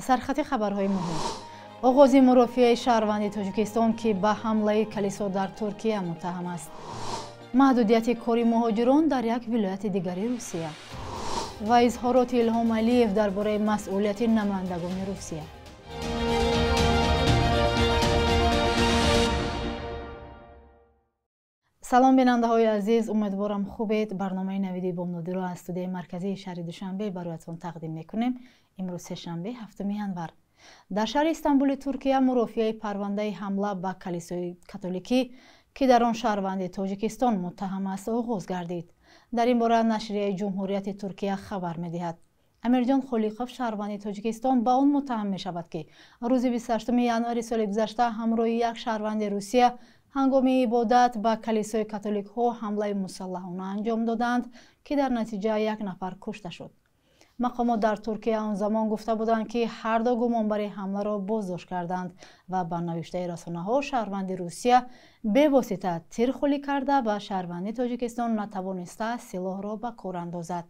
Сархати хабарҳои муҳим. Оғози мурофиаи шаҳрванди Тоҷикистон, ки ба ҳамлаи калисо дар Туркия муттаҳам аст. Маҳдудияти кори муҳоҷирон дар як вилояти дигари Русия ва изҳороти Илҳом Алиев дар бораи масъулияти намояндагони Русия. Салом, бинандаҳои азиз, умедворам, хубед. Барномаи «Навиди бомдодиро» аз студияи марказии шаҳри Душанбе бароятон тақдим мекунем. Имрӯз сешанбе, 7 январ. Дар шаҳри Истанбули Туркия мурофиаи парвандаи ҳамла ба калисои католикӣ, ки дар он шаҳрванди Тоҷикистон муттаҳам аст, оғоз гардид. Дар ин бора нашрияи Ҷумҳурияти Туркия хабар медиҳад. Амирҷон Холиқов, шаҳрванди Тоҷикистон, ба он муттаҳам мешавад, ки рӯзи 28 январи соли гузашта ҳамроҳи як шаҳрванди Русия ҳангоми ибодат ба калисои католикҳо ҳамлаи мусаллаҳона анҷом доданд, ки дар натиҷа як нафар кушта шуд. Мақомот дар Туркия он замон гуфта буданд, ки ҳарду гумонбари ҳамларо боздошт карданд ва, ба навиштаи расонаҳо, шаҳрванди Русия бевосита тир холӣ карда ва шаҳрванди Тоҷикистон натавонистааст силоҳро ба кор андозад.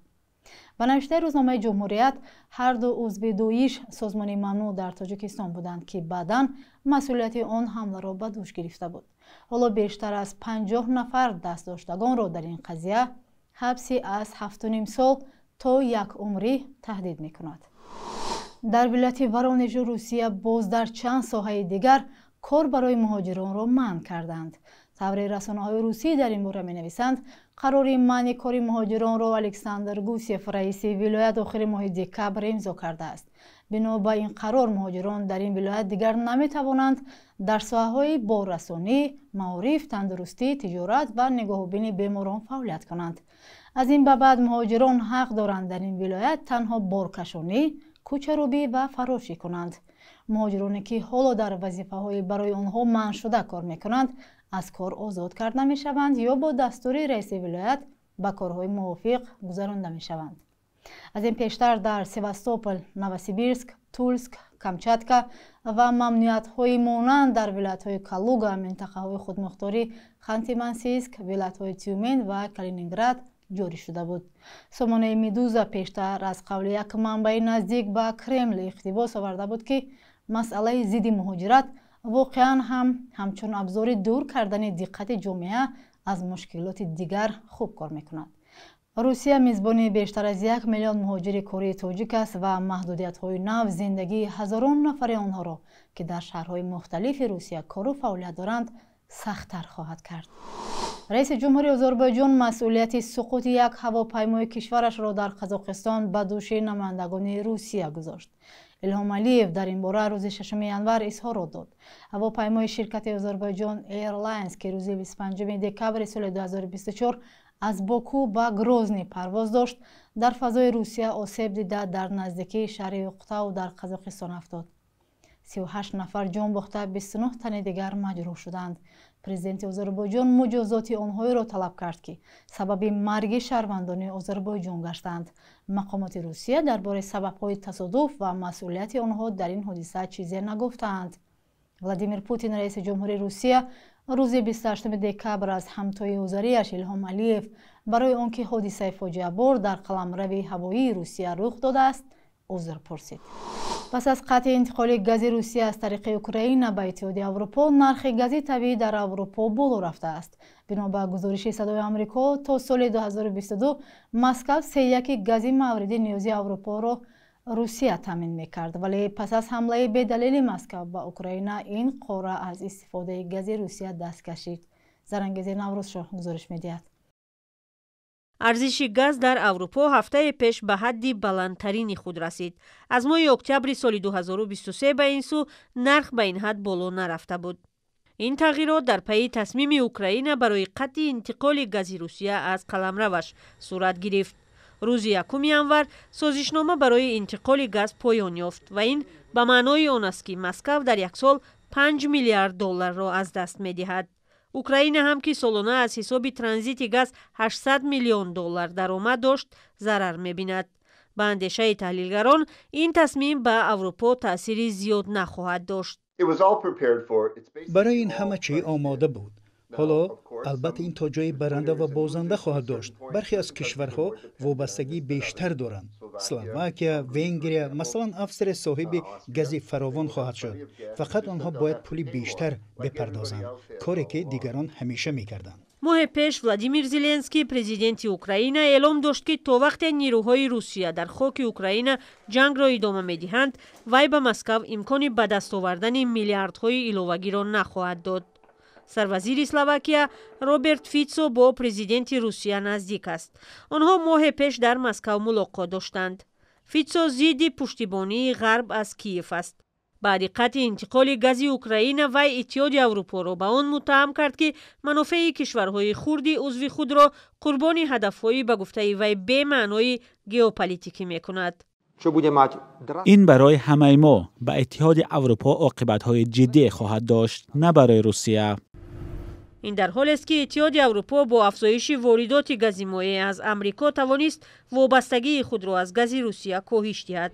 Ба навиштаи рӯзномаи Ҷумҳурият, ҳарду узви ДОИШ, созмони мамнӯъ дар Тоҷикистон, буданд, ки баъдан масъулияти он ҳамларо ба дӯш гирифта буд. Ҳоло бештар аз 50 нафар дастдоштагонро дар ин қазия ҳабси аз 7,5 сол то як умрӣ таҳдид мекунад. Дар вилояти Воронежи Русия боз дар чанд соҳаи дигар кор барои муҳоҷиронро манъ карданд. Тавре расонаҳои русӣ дар ин бора менависанд, қарори манъи кори муҳоҷиронро Александр Гусев, раиси вилоят, охири моҳи декабр имзо кардааст. Бино ба ин қарор, муҳоҷирон дар ин вилоят дигар наметавонанд дар соҳаҳои боррасонӣ, маориф, тандурустӣ, тиҷорат ва нигоҳубини беморон фаъолият кунанд. Аз ин ба баъд муҳоҷирон ҳақ доранд дар ин вилоят танҳо боркашонӣ, кӯчарӯбӣ ва фарошӣ кунанд. Муҳоҷироне, ки ҳоло дар вазифаҳои барои онҳо манъшуда кор мекунанд, аз кор озод карда мешаванд ё бо дастури раиси вилоят ба корҳои мувофиқ гузаронда мешаванд. Аз ин пештар дар Севастопол, Новосибирск, Тульск, Камчатка ва мамнуиятҳои монанд дар вилоятҳои Калуга, минтақаҳои худмухторӣ Ханти Мансийск, вилоятҳои Тюмен ва Калининград ҷорӣ шуда буд. Сомонаи Медуза пештар аз қавли як манбаи наздик ба Кремл иқтибос оварда буд, ки масъалаи зидди муҳоҷират воқеан ҳам ҳамчун абзори дур кардани диққати ҷомеа аз мушкилоти дигар хуб кор мекунад. Русия мизбони бештар аз 1 миллион муҳоҷири кории тоҷик аст ва маҳдудиятҳои нав зиндагии ҳазорон нафари онҳоро, ки дар шаҳрҳои мухталифи Русия кору фаъолият доранд, сахттар хоҳад кард. Раиси ҷумҳури Озарбойҷон масъулияти суқути як ҳавопаймои кишварашро дар Қазоқистон ба дӯши намояндагони Русия гузошт. Илҳом Алиев дар ин бора рӯзи 6 январ изҳорот дод. Ҳавопаймои ширкати Озарбойҷон Airlines, ки рӯзи 25 декабри соли 2024 аз Боку ба Грозни парвоз дошт, дар фазои Русия осеб дида, дар наздикии шаҳри Уқтау дар Қазоқистон афтод. 38 нафар ҷон бохта, 29 тани дигар маҷрӯҳ шуданд. Президенти Озарбойҷон муҷозоти онҳоеро талаб кард, ки сабаби марги шаҳрвандони Озарбойҷон гаштанд. Мақомоти Русия дар бораи сабабҳои тасодуф ва масъулияти онҳо дар ин ҳодиса чизе нагуфтаанд. Владимир Путин, раиси ҷумҳури Русия, рӯзи 28 декабр аз ҳамтои озарияш Илҳом Алиев барои он ки ҳодисаи фоҷиабор дар қаламрави ҳавоии Русия рух додааст, узр пурсид. Пас аз қатъи интиқоли гази Русия аз тариқи Украина ба Иттиҳоди Аврупо, нархи гази табиӣ дар Аврупо боло рафтааст. Бино ба гузориши Садои Амрико, то соли 2022 Москав сеяки гази мавриди ниёзи Аврупоро Русия таъмин мекард, вале пас аз ҳамлаи бедалели Москав ба Украина ин қора аз истифодаи гази Русия даст кашид. Зарангези Наврӯзшоҳ гузориш медиҳад. Арзиши газ дар Аврупо ҳафтаи пеш ба ҳадди баландтарини худ расид. Аз моҳи октябри соли 2023 ба ин сӯ нарх ба ин ҳад боло нарафта буд. Ин тағйирот дар пайи тасмими Украина барои қатъи интиқоли гази Русия аз қаламраваш сурат гирифт. Рӯзи 1 январ созишнома барои интиқоли газ поён ёфт ва ин ба маънои он аст, ки Москав дар як сол 5 миллиард долларро аз даст медиҳад. Украина ҳам, ки солона аз ҳисоби транзити газ 800 миллион доллар даромад дошт, зарар мебинад. Ба андешаи таҳлилгарон, ин тасмим ба Аврупо таъсири зиёд нахоҳад дошт. Барои ин ҳама чӣ омода буд. Ҳоло албатта ин то ҷое баранда ва бозанда хоҳад дошт. Бархе аз кишварҳо вобастагии бештар доранд. Словакия, Венгрия, масалан, Австрия соҳиби гази фаровон хоҳад шуд. Фақат онҳо бояд пули бештар бипардозанд, коре ки дигарон ҳамеша мекарданд. Моҳе пеш Владимир Зеленский, президенти Украина, эълом дошт, ки то вақте нирӯҳои Русия дар хоки Украина ҷангро идома медиҳанд, вай ба Москав имкони ба даст овардани миллиардҳои иловагиро нахоҳад дод. Сарвазири Словакия Роберт Фитсо бо президенти Русия наздик аст. Онҳо моҳе пеш дар Москав мулоқот доштанд. Фитсо зидди пуштибонии Ғарб аз Киев аст. Баъди қатъи интиқоли гази Украина вай Иттиҳоди Аврупоро ба он муттаҳам кард, ки манофеи кишварҳои хурди узви худро қурбони ҳадафҳои, ба гуфтаи вай, бемаънои геополитикӣ мекунад. Ин барои ҳамаи мо ба Иттиҳоди Аврупо оқибатҳои ҷиддӣ хоҳад дошт, на барои Русия. Ин дар ҳолест, ки Иттиҳоди Аврупо бо афзоиши воридоти гази моеъ аз Амрико тавонист вобастагии худро аз гази Русия коҳиш диҳад.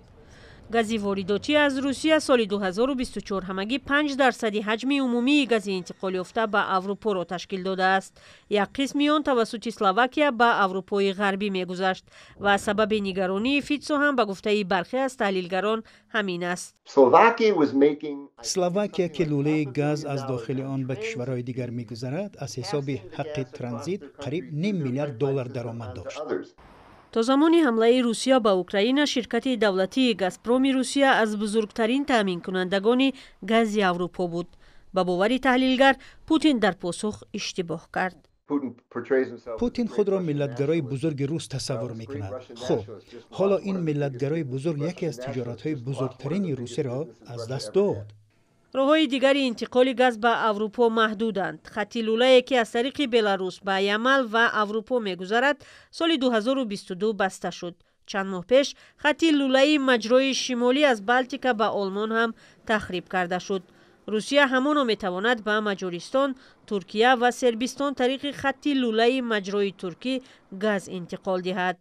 Гази воридотӣ аз Русия соли 2024 ҳамагӣ 5% ҳаҷми умумии гази интиқолёфта ба Аврупоро ташкил додааст. Як қисми он тавассути Словакия ба Аврупои Ғарбӣ мегузашт ва сабаби нигаронии Фитсо ҳам, ба гуфтаи бархе аз таҳлилгарон, ҳамин аст. Словакия, ки лӯлаи газ аз дохили он ба кишварҳои дигар мегузарад, аз ҳисоби ҳаққи транзит қариб ним миллиард доллар даромад дошт. То замони ҳамлаи Русия ба Украина ширкати давлатии Газпроми Русия аз бузургтарин таъминкунандагони гази Аврупо буд. Ба бовари таҳлилгар, Путин дар посух иштибоҳ кард. Путин худро миллатгарои бузурги рус тасаввур мекунад. Хуб, ҳоло ин миллатгарои бузург яке аз тиҷоратҳои бузургтарини Русияро аз даст дод. Роҳҳои дигари интиқоли газ ба Аврупо маҳдуданд. Хатти лӯлае, ки аз тариқи Беларус ба Ямал ва Аврупо мегузарад, соли 2022 баста шуд. Чанд моҳ пеш хатти лӯлаи маҷрои шимолӣ аз Балтика ба Олмон ҳам тахриб карда шуд. Русия ҳамоно метавонад ба Маҷористон, Туркия ва Сербистон тариқи хатти лӯлаи маҷрои туркӣ газ интиқол диҳад.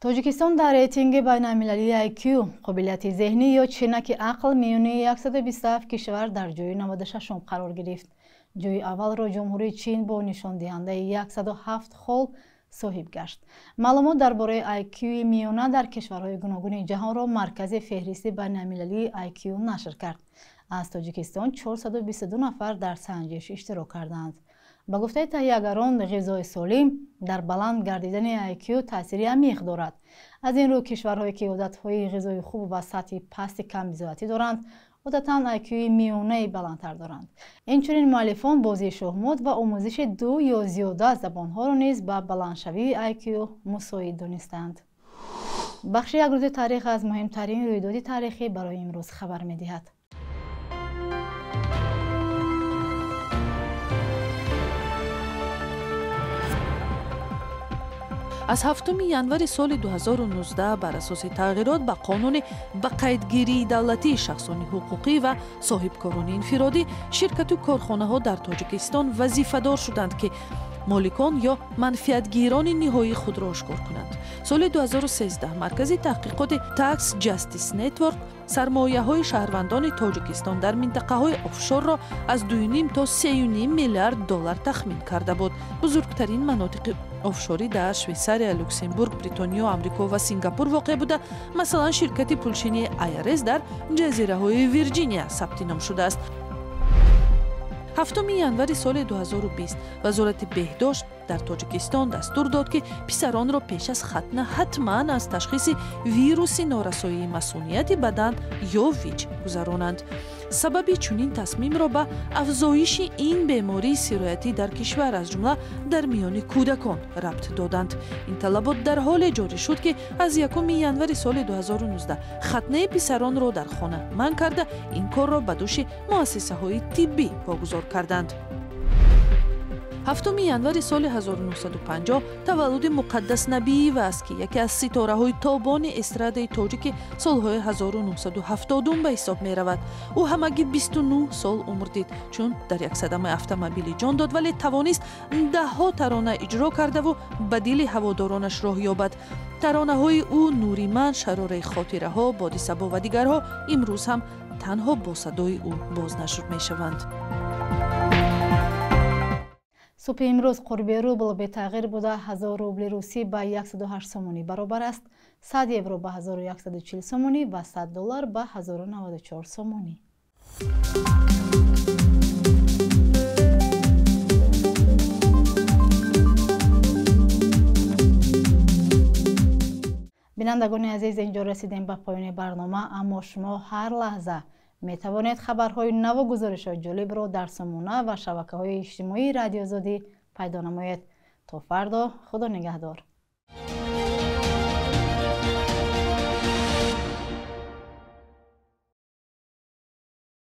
Тоҷикистон дар рейтинги байналмилалии IQ, қобилияти зеҳнӣ ё чинаки ақл, миёни 127 кишвар дар ҷои 96-ум қарор гирифт. Ҷои аввалро Ҷумҳурии Чин бо нишондиҳандаи 107 хол соҳиб гашт. Маълумот дар бораи IQ-и миёна дар кишварҳои гуногуни ҷаҳонро маркази феҳристи байналмилалии IQ нашр кард. Аз Тоҷикистон 422 нафар дар санҷиш иштирок карданд. Ба гуфтаи таҳиягарон, ғизои солим дар баланд гардидани IQ таъсири амиқ дорад. Аз ин рӯ кишварҳое, ки одатҳои ғизои хуб ва сатҳи пасти камбизоатӣ доранд, одатан IQ-и миёнаи баландтар доранд. Инчунин муаллифон бозии шоҳмот ва омӯзиши ду ё зиёда забонҳоро низ ба баландшавии IQ мусоид донистанд. Бахши як рӯзи таърих аз муҳимтарин рӯйдоди таърихӣ барои имрӯз хабар медиҳад. Аз 7 январи соли 2019 бар асоси тағйирот ба қонуни ба қайдгирии давлатии шахсони ҳуқуқӣ ва соҳибкорони инфиродӣ, ширкату корхонаҳо дар Тоҷикистон вазифадор шуданд, ки моликон ё манфиатгирони ниҳоии худро ошкор кунанд. Соли 2013 маркази таҳқиқоти Tax Justice Network сармояҳои шаҳрвандони Тоҷикистон дар минтақаҳои офшорро аз 2,5 то 3,5 миллиард доллар тахмин карда буд. Бузургтарин манотиқи офшорӣ дар Швейсария, Люксембург, Бритониё, Амрико ва Сингапур воқеъ буда, масалан, ширкати пулшинии IRS дар ҷазираҳои Вирҷиния сабти ном шудааст. 7 январи соли 2020 Вазорати беҳдошт дар Тоҷикистон дастур дод, ки писаронро пеш аз хатна ҳатман аз ташхиси вируси норасоии масунияти бадан ё ВИЧ гузаронанд. Сабаби чунин тасмимро ба афзоиши ин бемории сироятӣ дар кишвар, аз ҷумла дар миёни кӯдакон, рабт доданд. Ин талабот дар ҳоле ҷорӣ шуд, ки аз 1 январи соли 2019 хатнаи писаронро дар хона манъ карда, ин корро ба дӯши муассисаҳои тиббӣ вогузор карданд. 7 январи соли 1950 таваллуди Муқаддас Набиева аст, ки яке аз ситораҳои тобони эстрадаи тоҷики солҳои 1970 ба ҳисоб меравад. Ӯ ҳамагӣ 29 сол умр дид, чун дар як садамаи автомобилӣ ҷон дод, вале тавонист даҳҳо тарона иҷро кардаву ба дили ҳаводоронаш роҳ ёбад. Таронаҳои ӯ «Нури ман», «Шарораи хотираҳо», «Боди сабо» ва дигарҳо имрӯз ҳам танҳо бо садои ӯ бознашр мешаванд. Субҳи имрӯз қурби рубл бетағйир буда, 1000 рубли русӣ ба 108 сомонӣ баробар аст, 100 евро ба 1140 сомонӣ ва 100 доллар ба 1094 сомонӣ. Бинандагони азиз, инҷо расидем ба поёни барнома, аммо шумо ҳар лаҳза метавонед хабарҳои наву гузоришҳои ҷолибро дар сомона ва шабакаҳои иҷтимоии Радиоозодӣ пайдо намоед. То фардо, Худо нигаҳдор.